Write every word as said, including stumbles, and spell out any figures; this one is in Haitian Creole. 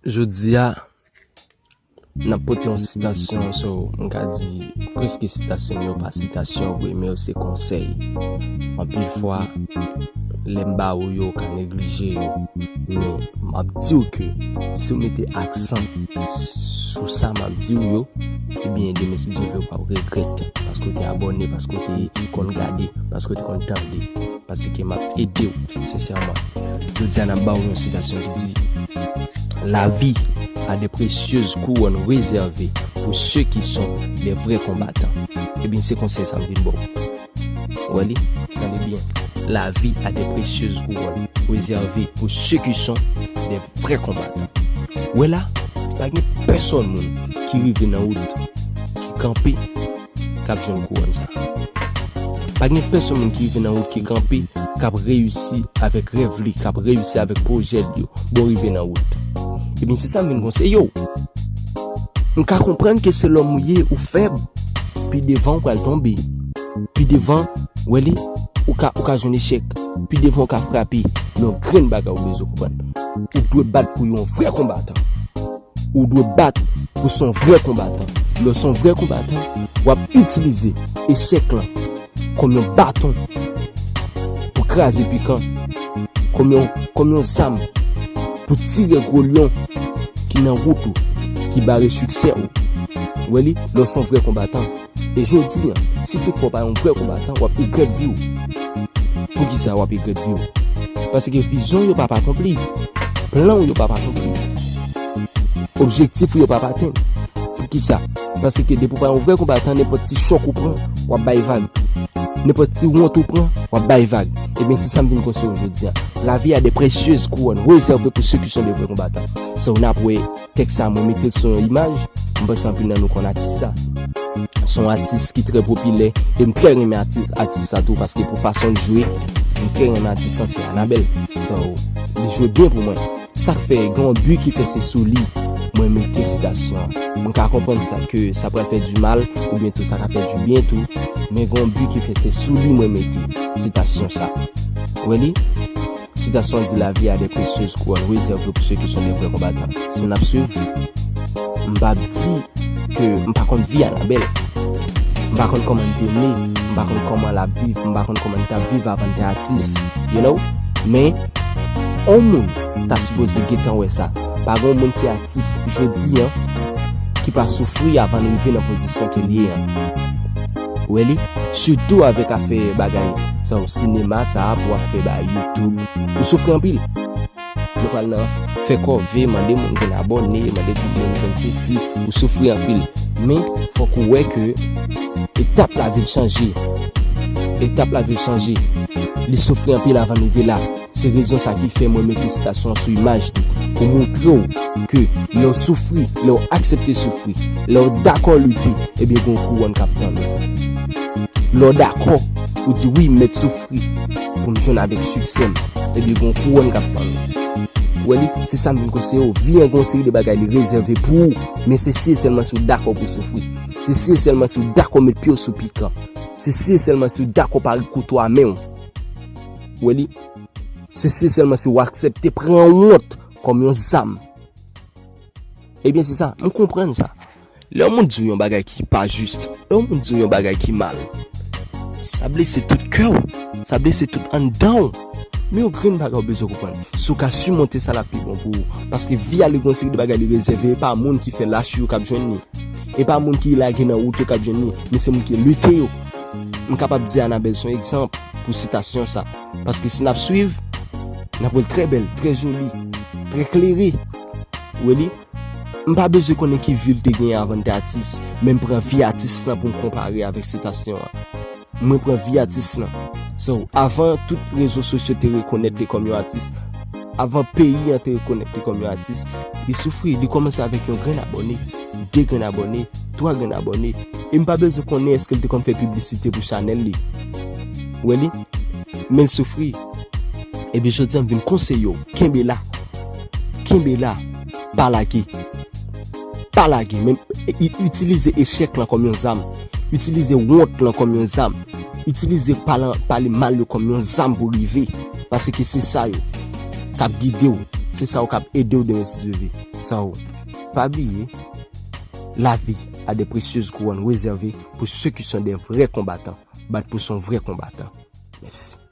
Jodi a, n ap pote yon sitasyon, so, m ka di, prèske sitasyon m yo pa sitasyon vre, men yo se konsèy. Anpil fwa, lè m ba ou yo, ou ka neglije yo. Men, m ap di w ke si w mete aksan sou sa m ap di w yo, ebyen, demen, si Dye vle, w p ap regrèt, paske w te abòne, paske w te konn gade, paske w te konn tande. Paske m ap ede w, sensèman. Jodi a, n ap ba w yon sitasyon ki di, La vie a de précieuses couronnes réservées pour ceux qui sont des vrais combattants. Ebyen, se konsèy sa m vin ba w. Ou wè li? Tande byen. La vie a de précieuses couronnes réservées pour ceux qui sont des vrais combattants. Ou wè la, pa gen pèsòn moun ki rive nan wout, ki kanpe, k ap jwenn kouwòn sa. Pa gen pèsonn moun ki rive nan wout ki kanpe, k ap reyisi avèk rèv li, k ap reyisi avèk pwojè l yo, bon rive nan wout. Ebyen, se sa m vin konseye w. M ka konprann ke se lòm ou ye, ou fèb. Pi devan, ou pral tonbe. Pi devan, ou wè li, ou ka, ou ka jwenn echèk. Pi devan, ou ka frape. Men yon grenn bagay ou bezwen konprann. Ou dwe bat pou yon vrè konbatan. Ou dwe bat pou w se yon vrè konbatan. Lè w se yon vrè konbatan, w ap itilize echèk lan kòm yon baton pou kraze pikan, kòm yon, kòm yon zam pou tire gwo lyon ki nan wout ou, ki bare siksè w. Ou wè li, lè w se yon vrè konbatan. E jodi a, si toutfwa w pa yon vrè konbatan, w ap regrèt vi w. Poukisa w ap regrèt vi w? Paske vizyon w yo p ap akonpli. Plan w yo p ap akonpli. Objektif ou yo p ap atenn. Poukisa? Paske depi w pa yon vrè konbatan, nenpòt ti chòk ou pran, w ap bay vag. Nenpòt ti wont ou pran, w ap bay vag. Ebyen, se sa m vin konseye w jodi a. La vie a de précieuses couronnes réservées pour ceux qui sont de vrais combattants. So, n ap wè tèks sa, mwen mete l sou yon imaj, m panse anpil nan nou konn atis sa. Se yon atis ki trè popilè, e m trè renmen ati-, atis sa tou, paske pou fason l jwe, m trè renmen atis lan, se Anabel. So, li jwe byen pou mwen. Sa k fè, gen yon bi ki fè se sou li mwen mete sitasyon an. Mwen ka konprann sa, ke sa pral fè di mal, oubyen tou sa ka fè di byen tou, men gen yon bi ki fè se sou li mwen mete sitasyon sa. Ou wè li? Sitasyon an di, La vie a de précieuses couronnes réservées pour ceux qui sont de vrais combattants. Si n ap swiv, m p ap di ke m pa konn vi Anabel. M pa konn kòman l te ne, m pa konn kòman l ap viv, m pa konn kòman l t ap viv avan l te atis, you know? Men, yon moun ta sipoze gentan wè sa. Pa gen yon moun ki atis jodi a ki pa soufri avan l rive nan pozisyon ke l ye a. Ou wè li? Sitou avèk afè bagay sa, ou sinema sa, pou w ap fè bagay YouTube. Ou soufri anpil. Ou pral nan fè kòve, mande moun vin abòne, mande moun vin sesi, ou soufri anpil. Men, fòk ou wè ke etap la vin chanje. Etap la vin chanje. Li soufri anpil avan l rive la. Se rezon sa ki fè mwen mete sitasyon an sou imaj li, pou montre w ke lè w soufri, lè w aksepte soufri, lè w dakò lite, ebyen, gen yon kouwòn k ap tann ou. Lè w dakò, ou di, "Wi, m mèt soufri pou m jwenn avèk siksè m," ebyen, gen yon kouwòn k ap tann ou. Ou wè li, se sa m vin konseye w. Vi an gen yon seri de bagay li rezève pou ou, men se si e sèlman si w dakò pou w soufri. Se si e sèlman si w dakò met pye w sou pikan. Se si e sèlman si w dakò pare kouto a men w. Ou wè li? Se si sèlman si w aksepte pran wont kòm yon zam. Ebyen, se sa, m konprann sa. Lè yon moun di w yon bagay ki pa jis, lè yon moun di w yon bagay ki mal, sa blese tout kè w, sa blese tout anndan w. Men yon grenn bagay w bezwen konprann. Si w ka simonte sa, l ap pi bon pou ou. Paske vi a, li gen yon seri de bagay li rezève, e pa moun ki fè lach yo k ap jwenn li. E pa moun ki lage nan wout yo k ap jwenn li, men se moun ki lite yo. M kapab di Anabel se yon egzanp pou sitasyon sa. Paske si n ap swiv, n ap wè l trè bèl, trè joli, trè klere. Ou wè li? M pa bezwen konnen ki vi l te genyen avan l te atis, men m pran vi atis lan pou m konpare avèk sitasyon an. Mwen pran vi atis lan. So, avan tout rezo sosyo te rekonèt li kòm yon atis, avan peyi an te rekonèt li kòm yon atis, li soufri. Li kòmanse avèk yon grenn abòne, de grenn abòne, twa grenn abòne. E m pa bezwen konnen èske l te konn fè piblisite pou chanèl li. Ou wè li? Men l soufri. Ebyen, jodi a, m vin konseye w. Kenbe la. Kenbe la. Pa lage. Pa lage. Men, i-, itilize echèk lan kòm yon zam. Itilize wont lan kòm yon zam. Itilize pale, pale mal yo kòm yon zam pou rive. Paske se sa yo k ap gide w. Se sa ou k ap ede w demen si Dye vle. Sa ou pa bliye, la vie a de précieuses couronnes réservées pour ceux qui sont des vrais combattants. Bat pou son vrè konbatan. Mèsi.